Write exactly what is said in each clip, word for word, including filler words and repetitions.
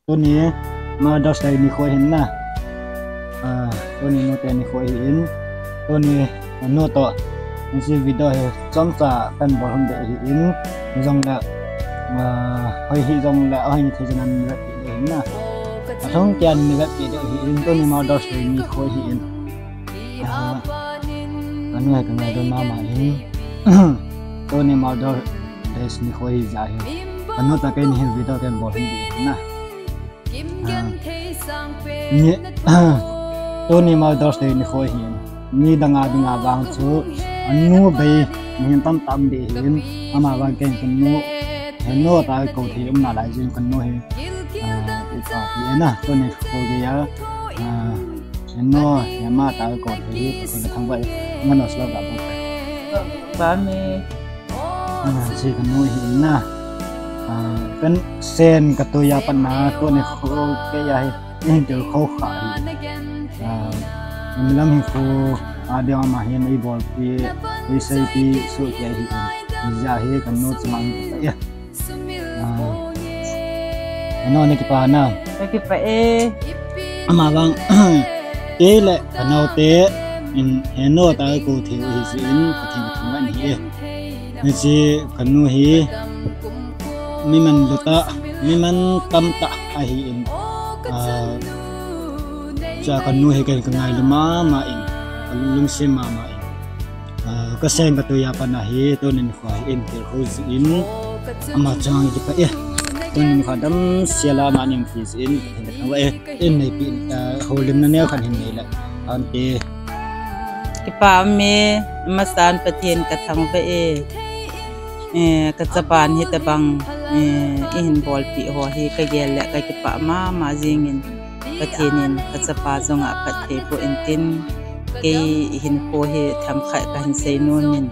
Tuni Mother's Day nikho ahin na. Ah, tuni nu te nikho ahin. Tuni nu toh hiche video hi chomcha kabol hon ding ahin. Jongle, ah, hoi hijongle, ahoi ni thei jong in vetpi ding ahin na. Athong keiya in vetpi ding ahin. Tuni Mother's Day nikho ahin. Ah, kanu hi kangai lou mama in. Tuni Mother's Day nikho ahi jeh hin, kanu toh keini hin video kabol hon ding ahin na. Ah, ni, tuni Mother's Day nikho ahin. Midang a dinga vang chu, anu bei mihem tamtah um ding ahin. Amavang kei kanu, henu tah kou thei um nalai jeh in kanu hi, ah, ipa pi na, tuni nikho geiya, ah, henu, hema tah kou thei hi, Pathen kathangvah e, ngana sila ga bang. Ba me. Ah, hiche kanu hi na. Ah, kasen katui a pat na, tuni nikho geiya hi, eihin tilkhou kha hi. Ah, milam hinkho a dinga ama hin eibolpi, eiseipi soh kei ahin. Hijeh a hi kanu chunga kakipah e. Ah, kanu nakipah na. Kakipah e. Amavang, kei le kanaote in henu tah kou thei u ahi jeh in, Pathen kathangvah in ahi e. Hiche kanu hi, mi manlu tah, mi mantam tah ahin. Ah, chua kanu hi kei kangailu mama in, kalungset mama in. Ah, kasen katui a pat na hi, tuni nikho hi eihin tilkhou jeh in, ama chunga kakipah e. Tuni nikho damsel a ama eihin pi jeh in, Pathen kathangvah e. Eihin neipi, ah, houlimna neo khat hin nei le, ante. Kipah um e, amasan Pathen kathangvah e. Eh, kachapan hitabang, eh, eihin bolpi ho hi kagel le kakipah mama jing in, Pathen in kachapa jong aphatthei boh in tin, kei hinkho hi themkhat kahin seinom in,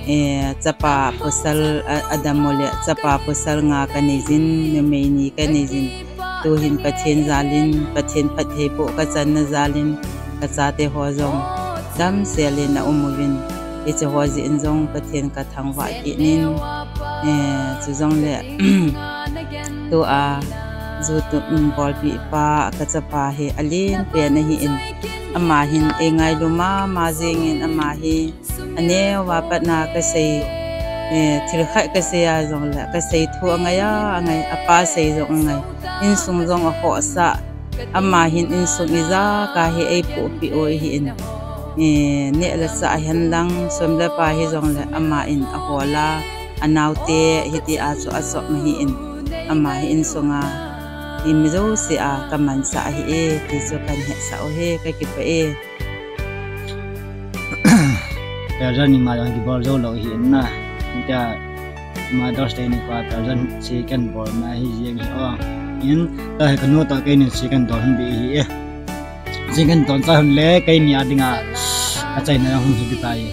eh, chapa pasal a, adam u le, chapa pasal nga kanei jin, numei ni kanei jin. Tuhin Pathen jal in, Pathen phattheiboh kachanna jal in, kachate ho jong damsel in aum uvin, hiche ho jeh in jong Pathen kathangvah kit in, eh, chujongle, tua YouTube in bolpi pa kachapa hi alen pen ahin, ama hin eingailu mama jing in, ama hi aneo a pat na kasei, eh, thil khat kasei a jongle, kasei thu angai a, angai, apa sei jong angai. Insung jong akhohsah. Ama hin insung ijakai hi eipohpeh u ahin. Eh, neh le chah hen lang, sum le pai hijongle, ama in ahol a, anaote, hitia chu achop ahin. Ama hi insunga mi jouse a kamansah ahi e, ti chu kahin hetsah u ahi, kakipah e. Present ima jong kibol jou lou ahin na. Tia Mother's Day nikho a present hiche kahin bolna hi jeng hi o. Hin, tua hi kanu toh keini hiche kahin don hon ding ahi e. Hiche kahin don cha hon le, keini a dinga achaina jong hung hi ding tai.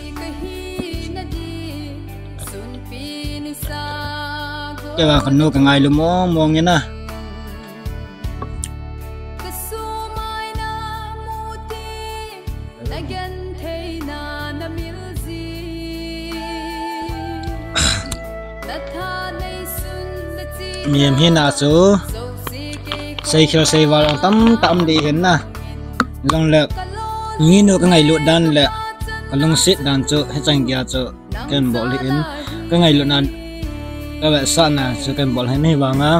Keiva kanu kangailu mong mong e na. Mihem hina chu seikhel seival jong tamtah um ding ahin na. Jongle minu kangailut dan le kalungset dan chu hichan geiya chu kahin bol ahin, kangailutna, kavetsahna chu kahin bol ahin, hivanga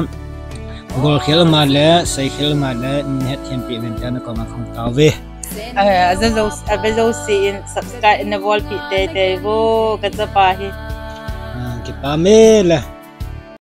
bolkhel um le, seikhel um le, nahetthem peh uvin tia nakoma kahung tao uve. Ah, aja jou, ave jouse in subscribe nabolpeh teitei uvo, kachapa hi. Ah, kipah e le.